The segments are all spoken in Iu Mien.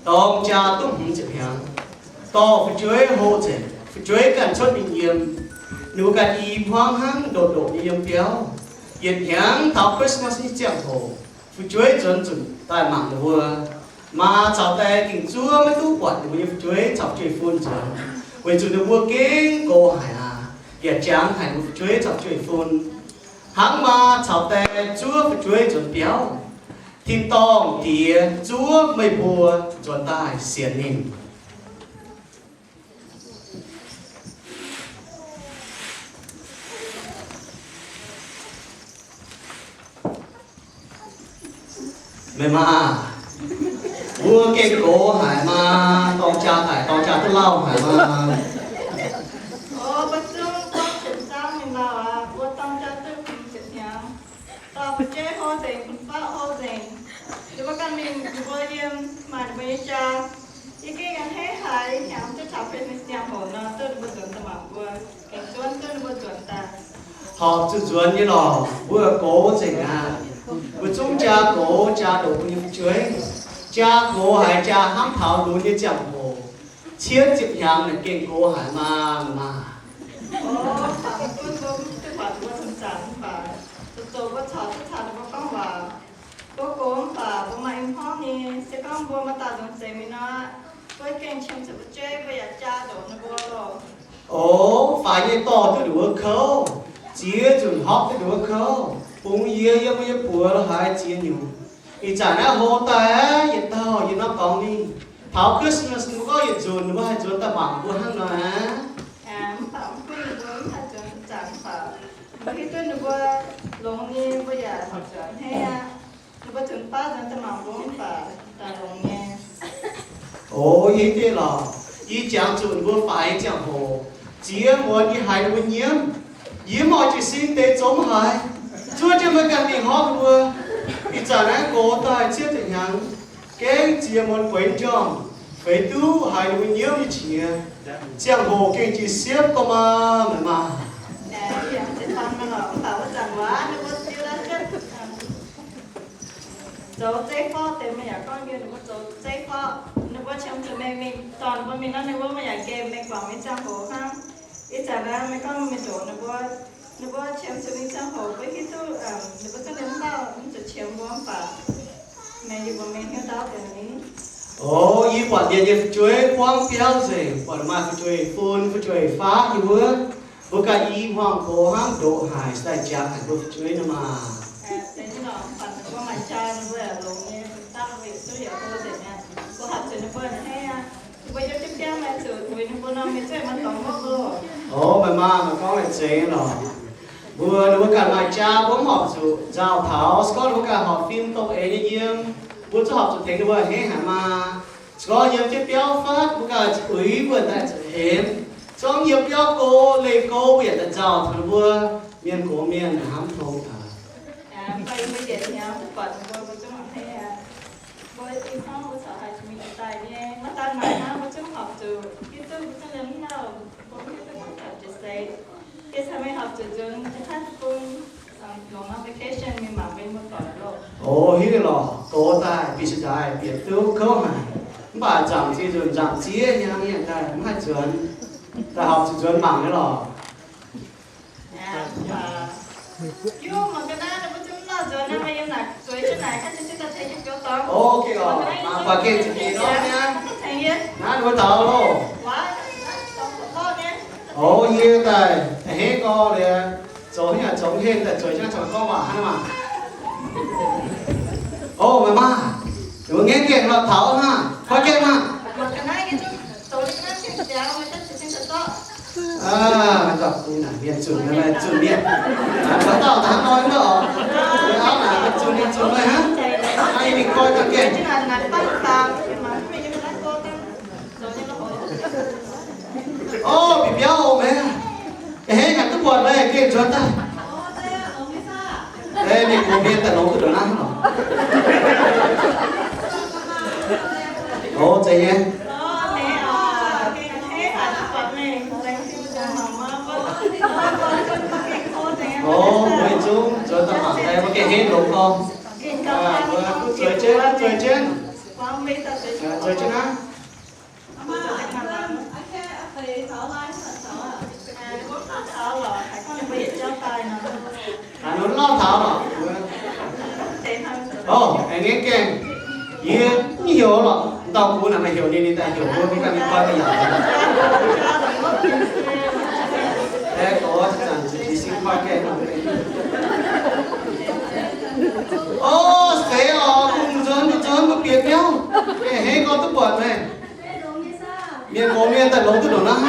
Dorng jaa duqv hmz ziepc hnyangx, dorh fu'jueiv hlo nzengc. Fu'jueiv ganh cuotv mingh yiem. Ninh mbuo ganh i hmuangv hnangv ndoqc ndoqc nyei yiem biauv. Yietc hnyangx taux Christmas nyei ziangh hoc, fu'jueiv nzuonx zunc daaih mangc ninh mbuo. Maa caux die gengh zuov maiv duqv buatc ninh mbuo nyei fu'jueiv caux fu'jueiv-fun nzuonx, weic zuqc ninh mbuo gengh gox haic aqv, yaac jangx haic ninh mbuo fu'jueiv caux fu'jueiv-fun. Hnangv maa caux die zuov fu'jueiv nzuonx biauv, tin-dorngh Diex zuov meih mbuo nzuonx daaih sienx ninh. Meih maa, mbuo gengh gox haic maa, dorng jaa daic, dorng jaa duqv lauh haic maa. O, mbuo zungv gorngv qiemx zaangv mingh lauh aqv. Mbuo dorng jaa duqv hmz ziepc hnyangx, dorh fu'jueiv hlo nzengc, fun-faqv hlo nzengc. Ninh mbuo ganh mingh ninh mbuo yiem maaih ninh mbuo nyei jaa. Yie gengh a'hneiv haic, hnyangx jienv taux Christmas ziangh hoc nor, duqv ninh mbuo nzuonx daaih mangc mbuo, gengh zuov duqv ninh mbuo nzuonx daaih. Horpc zuqc nzuonx nyei lorqc, mbuo gox nzengc aqv. Mbuo zungv jaa gox, jaa ndoqc mbuo nyei fu'jueiv. Jaa gox haiz jaa hnamv taux lunx nyei ziangh hoc, cietv ziepc hnyangx naaic gengh gox haic maah, meih maah. O, mv baac mv gunv mbuo mv duqv buatc ninh mbuo cin-zaangc mv baac, zoux zoux mbuo corc duqv caux ninh mbuo gorngv waac. Mbuo gox mv baac mbuo maaih i hmuangv nyei. Se gorngv mbuo maaih dauh nzuonx seix mingh nor, mbuo gengh qiemx zuqc fu'jueiv, mbuo yaac jaa ndoqc ninh mbuo loh. O, faix nyei dorh duqv ninh mbuo kouv, ziex nzunc hopv duqv ninh mbuo kouv, bungx yie yiem mbuo nyei buoz lo haaix ziex nyungc. Ih zanc naaiv hlo daaih aqv, yietc dauh yiem norm dorngx mingh. Taux Christmas ninh mbuo gorngv yietc nzunc ninh mbuo haih nzuonx daaih mangc mbuo hnangv nor aqv. Mv baac mv gunv ninh mbuo mv haih nzuonx cin-zaangc mv baac, mbuo hiuv duqv ninh mbuo longx nyei, mbuo yaac horpc zuqc a'hneiv aqv. Ninh mbuo cunx baav nzuonx daaih mangc mbuo mv baac daaih longx nyei. O, yie hiuv duqv lorqc. Yie jangx zuqc ninh mbuo faix nyei ziangh hoc, ziex muonz yie haiz ninh mbuo nyiemv. Yie mv oix jiez sin deix zoux mv haiz. Zuov jienv meih ganh mingh horpc ninh mbuo. Ih zanc naaiv gox daaih cietv ziepc hnyangx, gengh ziex muonz gueix njormh, feix duqv haiz ninh mbuo nyiemv nyei qiex. Ziangh hoc gengh jiex siepv gorngv maah, meih maah. Zoux zeiv forv deix, meih yaac gorngv yie ninh mbuo zoux zeiv forv. Ninh mbuo qiemx zuqc meih mingh dorh ninh mbuo mingh nor, ninh mbuo mv yaac nqemh meih guangc nyei ziangh hoc hnangv. Ih zanc naaiv meih gorngv meih ndoqc ninh mbuo, ninh mbuo qiemx zuqc mingh ziangh hoc mbuo hiuv duqv, ninh mbuo zungv liemh dauh mv zuqc qiemx mbuo mv baac, meih yie mbuo mingh hnyouv ndau deix ni. O, yie buatc mienh nyei fu'jueiv buangv biauv nzengc, buatc maaih fu'jueiv-fun, fu'jueiv-faqv nyei wuov, mbuo ganh i hmuangx gox hnangv ndoqc haic, daaih jangx haic mbuo fu'jueiv nor maah. O, meih maah, meih gorngv haiz zeiz lorqc. Mbuo ninh mbuo ganh maaih jaa, mbuo mv horpc zuqc nzauh taux. Se gorngv ninh mbuo ganh horpc fim dongh eix nyei yiem, mbuo zungv horpc zuqc tengx ninh mbuo a'hneiv haic maah. Se gorngv yiem jienv biauv fatv, mbuo ganh zuqc uix mbuo daaih zuqc hemx. Se gorngv yiem biauv go, leih go, mbuo yaac daaih nzauh taux ninh mbuo. Mienh gox mienh hnamv tong aqv. O, hiuv duqv lorqc. Gox daaih bieqc cingx daaih bieqc duqv kouv haic. Mv baac nzaangc ziex nzunc, nzaangc ziex hnyangx yaac daaih mv haih nzuonx, daaih horpc zuqc nzuonx mangc nyei lorqc. O, mangc ga'naaiv ninh mbuo zungv lauh nzuonx nor, mbuo yiem naaic zueiz jienv naaic, ga'naaiv zinh daaih tengx jienv biouv dorngx. O, mangc ga'naaiv mangc ga'naaiv zinh daaih tengx yie. Naaiv ninh mbuo taux loh. O, yie daaih a'hneiv gorx liuz, zoux haaix nyungc zoux hengh daaih zueiz jienv naaiv caux gorngv waac hnangv maah. O, meih maah, ninh mbuo ngaengv gaengh lorz taux hnangv, koi gaengh maah. Aa, mienh zunc, mienh zunc mienh. Dauh dauh hnangv nor, auv naaic zunc mienh zunc meih hnangv. Naaiv yie mingh koi ganh gaengh. O, bieqc biauv oc meih. A'hneiv gaax duqv buatc meih gengh nzuonx daaih. Aeqv, mienh gox mienh daaih longx duqv ndongc naaiv lorqc. O, zeiz nyei. O, mbuo yietc zungv nzuonx daaih mangc daaih mbuo gengh henv longx gorngv. Mbuo duqv zueiz jienv, duqv zueiz jienv. Zueiz jienv aqv. Dauh gux naaic meih heuc ninh, ninh daaih heuc mbuo, mbuo ganh mingh koi mingh yaac. Aeqv, gorx zanc zuqc jiez sin koi gaengh. O, seix oc, kungx nzuonx, nzuonx mbuo bieqc biauv, hnangv gorngv duqv buatc meih. Mienh gox mienh daaih longx duqv ndongc naaiv.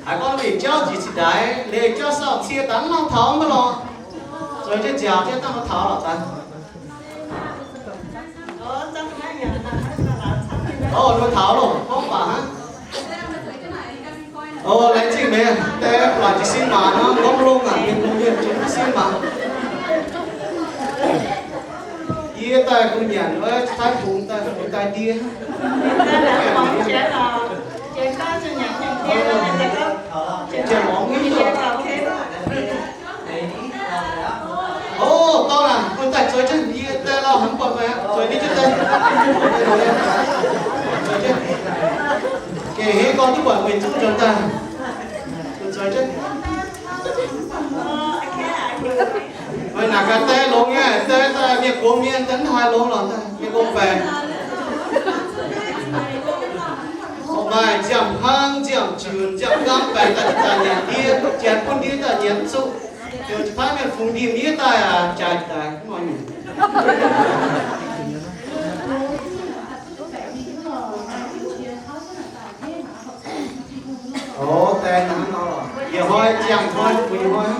Haiz gorngv mingh jauv njiec cingx daaih, leih jauv sauh cie dangv mv taux maiv lorqc. Zoux jienv nziaauc jienv dangh maiv taux lorqc daaih. O, maiv taux loh, gorngv baac hnangv. O, laengz zingh meih, deix laaic jiez sin maanc hnangv, gorngv longx aqv, mienh kungx mienh jiez sin maanc. Yie daaih kungx nyanc, Taiv Fungx daaih, Fungx daaih ndie. Janx-lorngx hiuv duqv. O, dorn aac, mbuo daaih zueiz jienv, yie daaih lauh hnangv buatc meih aqv, zueiz ndie jienv daaih. Gengh henv gorngv duqv buatc meih zungv nzuonx daaih. Zueiz jienv. Meih naaic gaax, deix longx nyei, deix daaih mienh gox mienh daaih mv haih longx lorqc, mienh gox baengc. Maaih nziaamv-hnangv, nziaamv-junc, nziaamv-nqaamv baengc daaih, daaih nyanc ndie, janx bun ndie daaih nyanc mv zuqc. Heuc jiez paaiv mienh fungx ndie miev daaih aqv, jaaix daaih mv oix nyungc. O, deix hnangv nor lorqc. Yietc hnoi ziangh hnoi, mbuo yietc hnoi.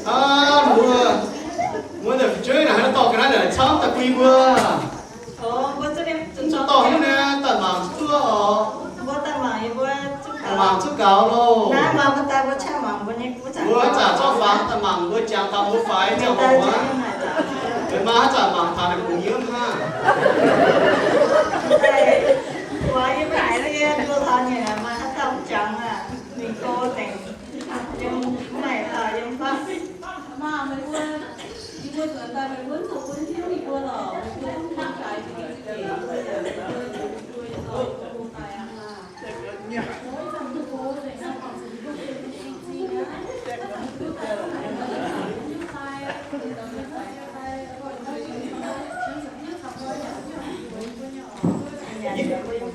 Aa, mbuo, mbuo naaic fu'jueiv naaic haaix nor dorh ga'naaiv naaic camv daaih bun yie mbuo. Mv zuqc dorh haaix nyungc naaic, daaih mangc zuqv oc. Daaih mangc zuqv gaux loh. Mbuo haaix zanc zorqv fangx daaih mangc, mbuo jangx taux mbuo faix ziangh hoc aqv. Meih maa haaix zanc mangc taux naaic kungx yiem hnangv.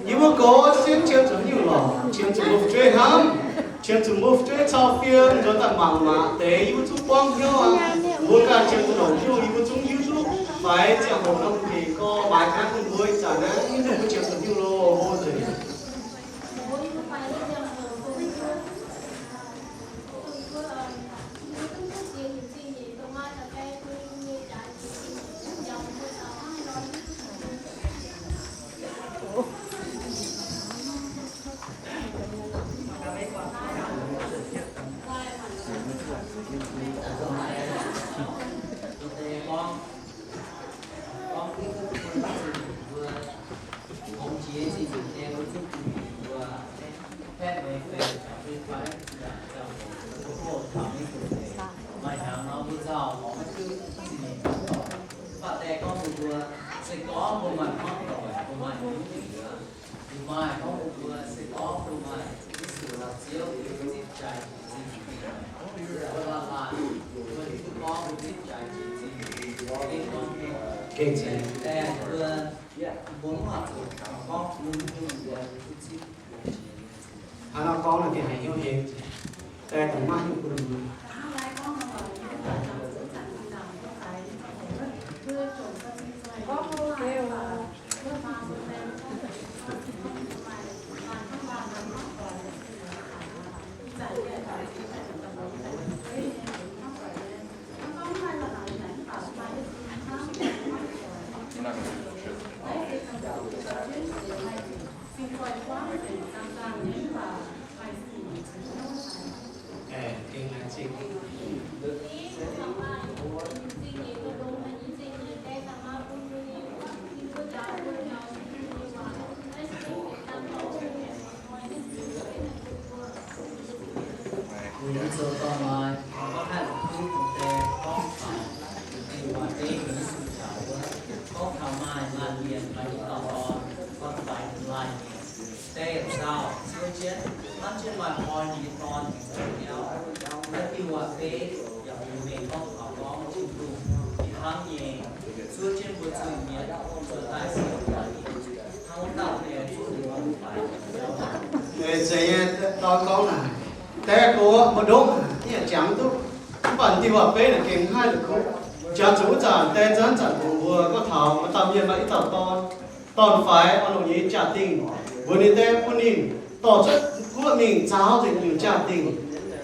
Yie mbuo gox sienv qiemx zuqc nyungc lorqc, qiemx zuqc mbuo fu'jueiv hnamv, qiemx zuqc mbuo fu'jueiv cau fiem nzuonx daaih mangc maaz deix, yie mbuo zungv buangv hnyouv aqv. Mbuo ganh qiemx zuqc longc hnyouv, yie mbuo zungv hiuv duqv faix ziangh hoc nor mbuo hec gorx maaiz ga'naaiv bun mbuo ih zanc naaiv, mbuo qiemx zuqc nyungc loh nzengc. Maaih hnyangx nor mbuo nzauh horpc maiv duqv zingh nyeic, mv baac deix gorngv mbuo mbuo se gorngv mbuo maaih hmuangv doic, mbuo maaih hnyouv dingc, maaih gorngv mbuo mbuo se gorngv mbuo maaih Yesu la'ziouv, mbuo zipv jaax jiex zingh, mbuo la'laanh, mbuo hiuv duqv gorngv mbuo zipv jaax jiex zingh, gengh zingh, deix mbuo mbuo mv haih zuqc gorngv mbuo mv hiuv mbuo zipv. Hnangv nor gorngv naaic gengh haiz hnyouv heng, daaih dongh maiv hiuv bun mbuo. Zoux dorn maaih, gorngv haih la'kuqv dongh deix gorngv faix, diuh waac-beiv Yesu caux wuov, gorngv taux maaih laanh mienh maaih i dauh dorn, gorngv-baeqc laaih mienh, deix zaux zuov jienv, hnamv jienv maaih hnoi ninh nyei dorn dingc zoux biauv. Naaiv diuh waac-beiv yaac bun mengh gorngv taux gorngv Tin-Hungh fih hnangv nyei zuov jienv mbuo zuiz-mienh zoux daaih sienx daaih. Hnangv wuov dauh deix zuov ninh nyei faix. Zeiz nyei, dorn gorngv naaic, deix gox mbu'ndongx yaac jangx duqv, mv baac diuh waac-beiv naaic gengh haih la'kuqv. Jangx zuqc wuov zanc deix zanc zanc dongh mbuo gorngv taux maaih dauh mienh maaih i dauh dorn, dorn-faix oix longc nyei jaa-dingh, mbuox ninh deix bun ninh dorh cuotv guoqv mingh zaaux nzengc nyungc jaa-dingh.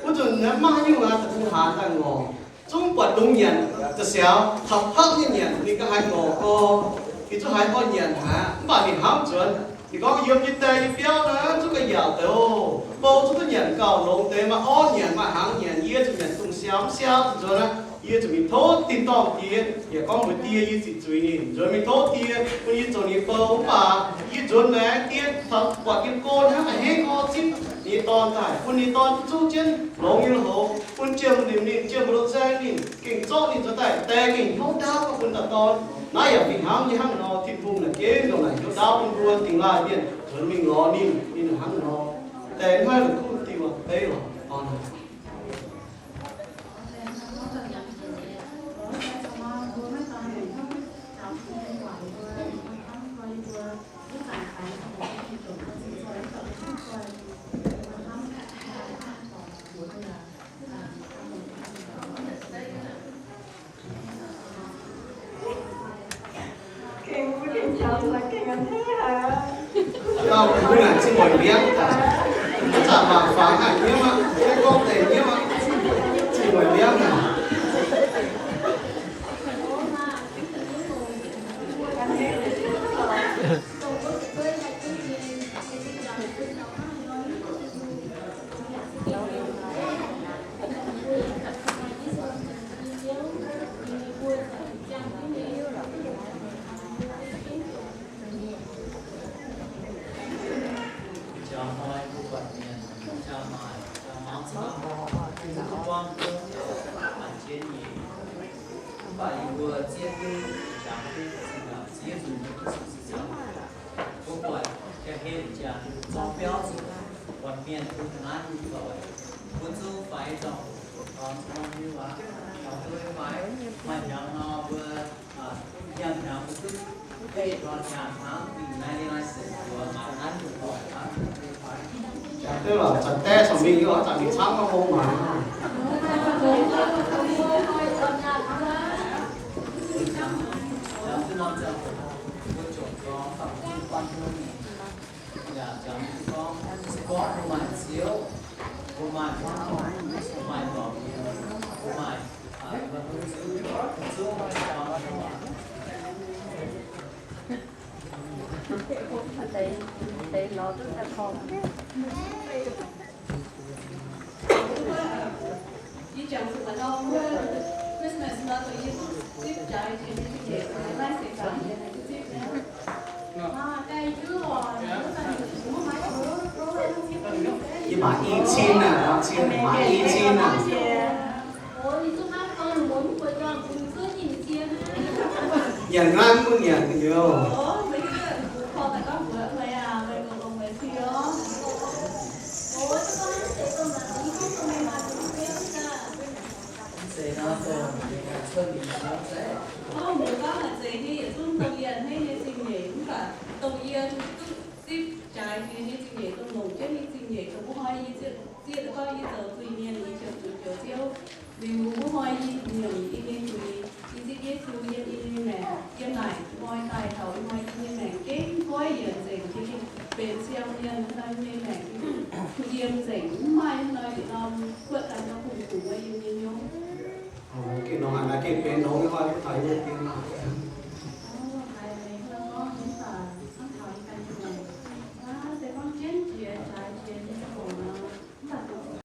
Wuov zanc naaiv maiv nyungc aqv, da'bung haanz daaih ngorc, zungv buatc dungz nyanc da'siaaux taux hapv nyei nyanc, ninh ga'haaix ngorc gorx, ninh zungv haiz orv nyanc aqv. Mv baac ninh hnamv nzuonx, ninh gorngv, yiem yie deix nyei biauv naaiv zungv ga'yaauc deix oc. Bou zungv duqv nyanc gauh longx deix, maaih orv nyanc, maaih hnaangx nyanc, yie zuqc nyanc dungz siaaux mv siaaux nzuonx aqv. Yie zuqc mingh tov tin-dorngh die, yaac gorngv mbuox die yie ziqc zuiz ninh. Nzuonx mingh tov die bun yie zoux ninh nyei bou. Mv baac yie nzuonx maengx die taux buatc yiem go hnangv, a'hneiv orv zipv ninh nyei dorn daaih, bun ninh nyei dorn duqv zuqv jienv longx nyei lui-houx, bun jiem nimc ninh, jiem mbu'ndongx nzaeng ninh, gengh zorqv ninh nzuonx daaih, deix gengh hnyouv ndaauv bun dauh dorn. Naaiv yaac fih hnangv nyei hnangv nor, Tin-Hungh naaic gengh ndongc naaic hnyouv ndaauv bun mbuo dingx laaih mienh nzuonx mingh lorz ninh, ninh hnangv nor. Deix maiv la'kuqv diuh waac-beiv lorqc, dorn. Gengh mbuo gengh jangx zuqc gengh a'hneiv haic. Dauh mbuo naaic zinh mueic mbiangv daaih. Mv zanc mangc fangx haic nyiemv aqv, maiv gorngv deix nyiemv aqv. Zinh mueic mbiangv haic. Mv baac yie mbuo zieqv duqv, jangx duqv, zieqv zuqc Yesu ziangh hoc, mbuo buatc jaa-hlen jaa-hlen zorng biauv zuqc, buatc mienh bun naaiv bun zoih, bun zungv faix zorngh, dorn zorngh hiuv aqv. Taux duqv faix, maaih hnyangx nor mbuo Yangh hnyangx duqv beiv dorn nyaanh hnangv, mingh naaiv nyei naaiv se mbuo maaih naaiv duqv doic hnangv. Yaac duqv lorqc, zanc deix corc mingh yie oix zanc mingh camv gorngv hlo maaic. Yaac duqv norm ziangh hoc mbuo jomc gorngv fangx jienv guanh hlo mingh. Yaac jangx gorngv, se gorngv mbuo maaih Ziouv, mbuo maaih hmuangv doic, mbuo maaih dorngx mienh, mbuo maaih, aa, mbuo zuqc, zuqc gorngv, deix, deix lorz duqv daaih korngh. Yie jangx zuqc maaih norm Christmas nor, dongh yie duqv zipv jaaix jiex nyei zingh nyeic, dongh yie maiv seix zaangc yie duqv zipv nyei. Yie maaih i cin naaic, norm cin maaih i cin naaic. Nyanc naaiv mv bun nyanc liuz. Gorngv mbuox gorngv maaih zeix nyei yietc zungv dongh yie a'hneiv nyei zingh nyeic, mv baac dongh yie duqv zipv jaaix jiex nyei zingh nyeic, dongh longc jienv nyei zingh nyeic, dongh wuov hnoi yie zieqv, zieqv duqv gorngv yie zoux zuiz-mienh, yie ziouc zuqc joux Ziouv. Liuz wuov hnoi yie nyiemc yie nyei zuiz, yie zipv Yesu, yie